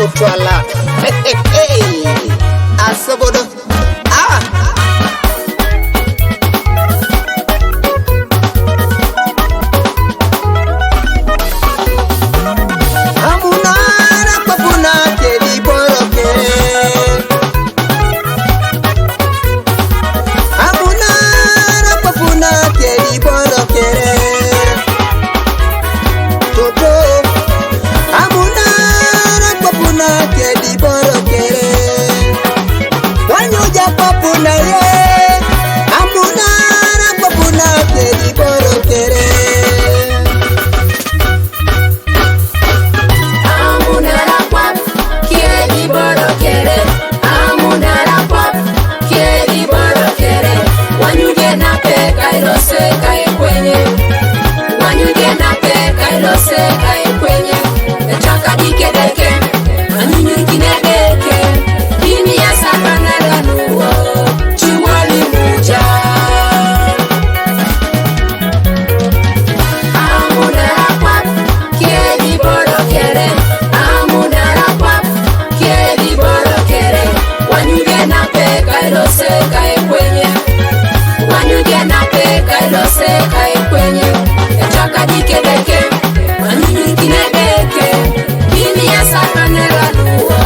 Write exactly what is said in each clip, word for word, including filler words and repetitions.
Utwala. Hey, hey, hey. Asogodo. Ah. Amunara papuna kedi borokere. Amunara papuna kedi borokere. Toto. Amunara papuna kedi borokere. Wanyuja papuna ye. Amunara papuna kedi borokere. Amunara kwap, kiedi borokere. Amunara kwap, kiedi borokere. Wanyuje na pe kailose kaikwenye. Wanyuje na pe kailose kaikwenye. Etaka dikedeke. Anyinyi kinedeke. Dini ya sakana ganuwo. Chiwali muja. Amunara kwap, kiedi borokere. Amunara kwap, kiedi borokere. Wanyuje na pe kailose kaikwenye. Wanyuje na pe kailose kaikwenye. Etaka dikedeke. Anyinyi kinedeke. Dini ya sakana ganuwo.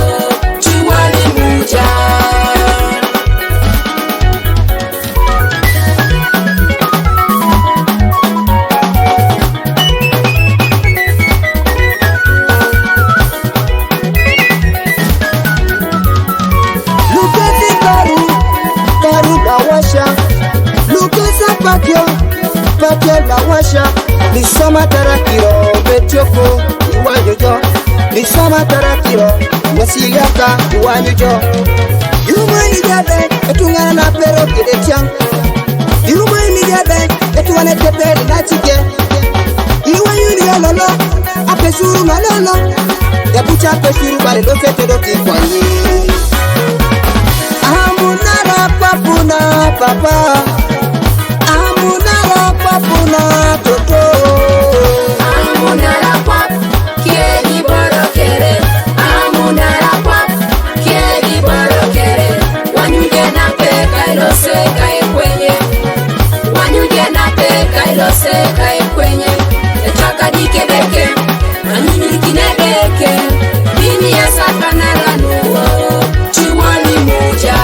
Chiwali muja. Luketi karu, karu la washa. Lukesa pakio, pakio la washa. Nisoma tarakiro betioko, iwayojo. Nisoma tarakiro, wasiliaka, iwayojo. Yumani jabe, etungana na pero kede tiang. Yumani jabe, etuane teperi na chike. Iwa yuni ya lolo, apesuru na lolo. Ya bucha apesuru bare do fete do ti kwani. Amunara papuna papa. Amunara papuna toto. Amunara pap, kiedi borokere. Amunara pap, kiedi borokere. Wanyuje na pe kailose kaikwenye. Wanyuje na pe kailose kaikwenye. Etaka dikedeke. Anyinyi kinedeke. Dini ya sakana ganuwo. Chiwali muja.